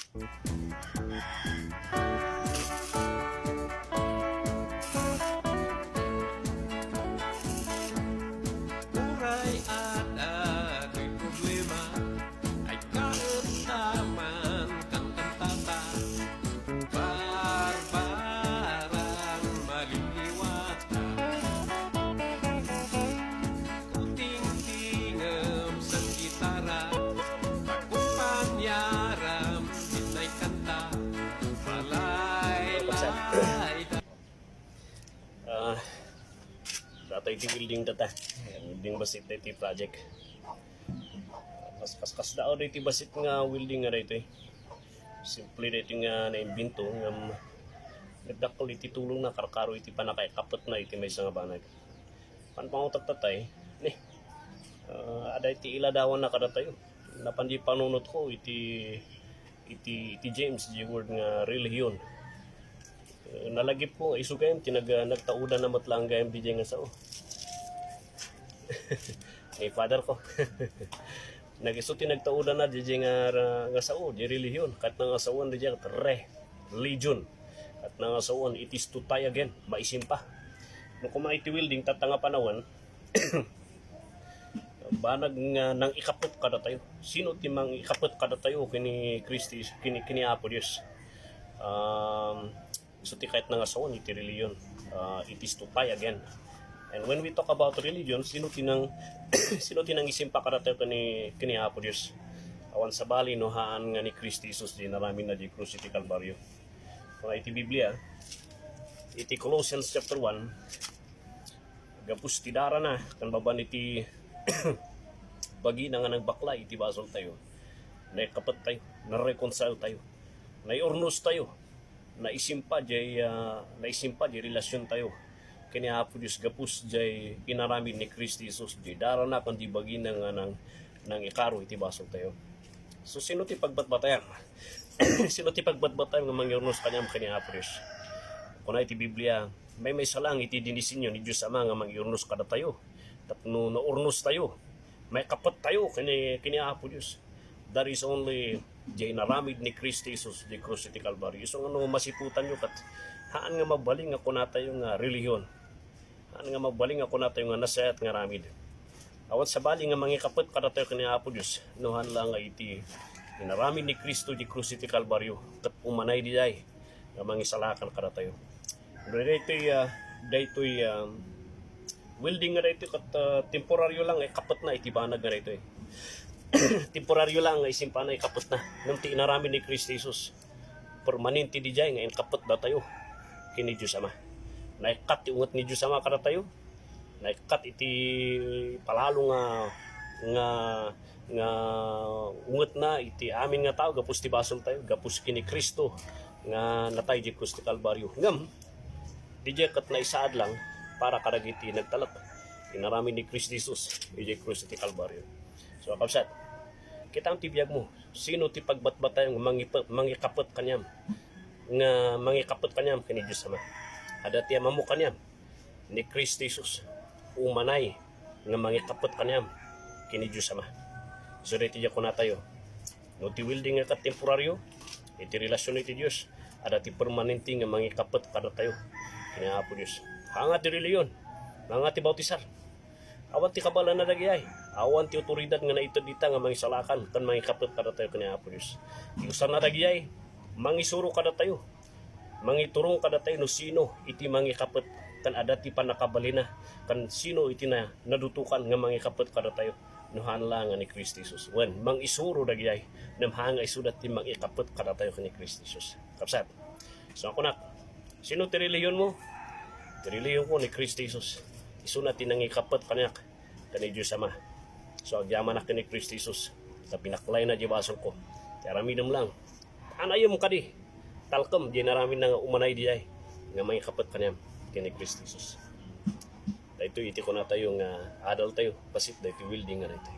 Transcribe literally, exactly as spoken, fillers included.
Uray adda toy problema, ay kaetaman kankantata. Barbarang maliliwata. Kutingtingem sa gitara, akumpanyaram, bitay kanta. Malay, lay, Ah, datoy ti welding data. Welding bassit daytoy project. Kas, kas, kasdaaw daytoy bassit nga welding nga daytoy. Simple daytoy nga naimbento ngem nagdakkel iti tulongna karkaro iti pannakaikapetna iti maysa nga banag. Panpangutak tatay, ni, ah, adda iti iladawanna kadatayo. Napan di panunotko iti, iti, iti James, di word nga relihiyon. Eh, nalagipko, isu gayam ti nag-, nagtaudanna met laeng gayam diay nga sao. Ni father ko. Nag-isu ti nagtaudanna diay nga, nga sao, di relihiyon. Ket nangasawan diay ket religion. Ket nangasawan, it is to tie again, maisimpa. No kuma iti welding, tatta nga panawen, banag nga nangikapet kadatayo. Sino ti mangikapet kadatayo ken ni Kristi, ken ni, ken ni Apo Dios? Um, isu ti ket nangasawan iti religion. Uh, it is to tie again. And when we talk about religion, sino ti nang, sino ti nangisimpa kadatayo ken ni, ken ni Apo Dios? Awan sabali no haan nga ni Kristi Jesus diay inaramidna diay krus iti Kalbario. Kuna iti Biblia, iti Colossians chapter one, gapu ti darana ken babaen iti bagina nga nagbaklay iti basoltayo, naikapet tayo, nareconcile tayo, naiurnos tayo, naisimpa diay, ah, naisimpa diay relasiontayo ken ni Apo Dios gapu diay inaramid ni Kristi Jesus, diay darana ken diay bagina nga nang, nangikaro iti basoltayo. So, sino ti pagbatbatayam? Sino ti pagbatbatayam nga mangiurnos kaniam ken ni Apo Dios? Kuna iti Biblia, maymaysa laeng iti dinisenyo ni Dios Ama nga mangiurnos kadatayo. Tapno naurnos tayo, maikapet tayo ken ni, ken ni Apo Dios. That is only diay inaramid ni Kristi Jesus diay krus iti Kalbario. Isu nga no masiputanyo ket, haan nga mabalin nga kunatayo nga relihiyon. Haan nga mabalin nga kunatayo nga nasayaat nga aramid. Awan sabali nga mangikapet kadatayo ken ni Apo Dios, no haan la nga iti inaramid ni Cristo diay krus iti Kalbario, ket umanay diay nga mangisalakan kadatayo. Daytoy, ah, daytoy, ah, welding nga daytoy ket, ah, temporaryo lang nga ikapetna iti banag nga daytoy. Temporaryo lang nga isimpana ikapetna. Ngem ti inaramid ni Cristo Jesus, permanente diay nga inkapet datayo ken ni Dios Ama. Naikkat ti unget ni Dios Ama kadatayo. Naikkat iti palalo nga, nga, nga ungetna iti amin nga tao gapu ti basoltayo, gapu ken ni Cristo nga natay diay krus ti Kalbario. Ngem, diay ket naisaad lang para kadagiti nagtalek. Inaramid ni Cristo Jesus idiay krus iti Kalbario. So, kabsat, kitam ti biagmo. Sino ti pagbatbatayam nga mangipe-, mangikapet kaniam? Nga mangikapet kaniam ken ni Dios Ama. Adda ti ammo kaniam ni Cristo Jesus. Umanay nga mangikapet kaniam ken ni Dios Ama. So, daytoy diay kunatayo, no ti welding nga ket temporaryo, iti relasion iti Dios, adda ti permanente nga mangikapet kadatayo ken ni Apo Dios. Haan nga ti relihiyon, haan nga ti bautisar. Awan ti kabaelanna dagidiay. Awan ti awtoridad nga naited dita nga mangisalakan ken mangikapet kadatayo ken ni Apo Dios. Ti usanna dagidiay, mangisuro kadatayo. Mangiturong kadatayo no sino iti mangikapet ken adda ti pannakabalina ken sino iti na-, nadutokan nga mangikapet kadatayo no haan la nga ni Cristo Jesus. Wen, mangisuro dagidiay, ngem haan nga isuda ti mangikapet kadatayo ken ni Cristo Jesus. Kabsat, so, kunak, sino ti relihionmo? Ti relihionko ni Cristo Jesus. Isuna ti nangikapet kaniak ken ni Dios Ama. So, agyamanak ken ni Cristo Jesus, ta pinaklayna diay basolko. Ti aramidem lang, anayem kadi, talkem diay inaramidna nga umanay diay nga mangikapet kaniam ken ni Cristo Jesus. Daytoy iti kunatayo nga adaltayo, bassit daytoy welding nga daytoy.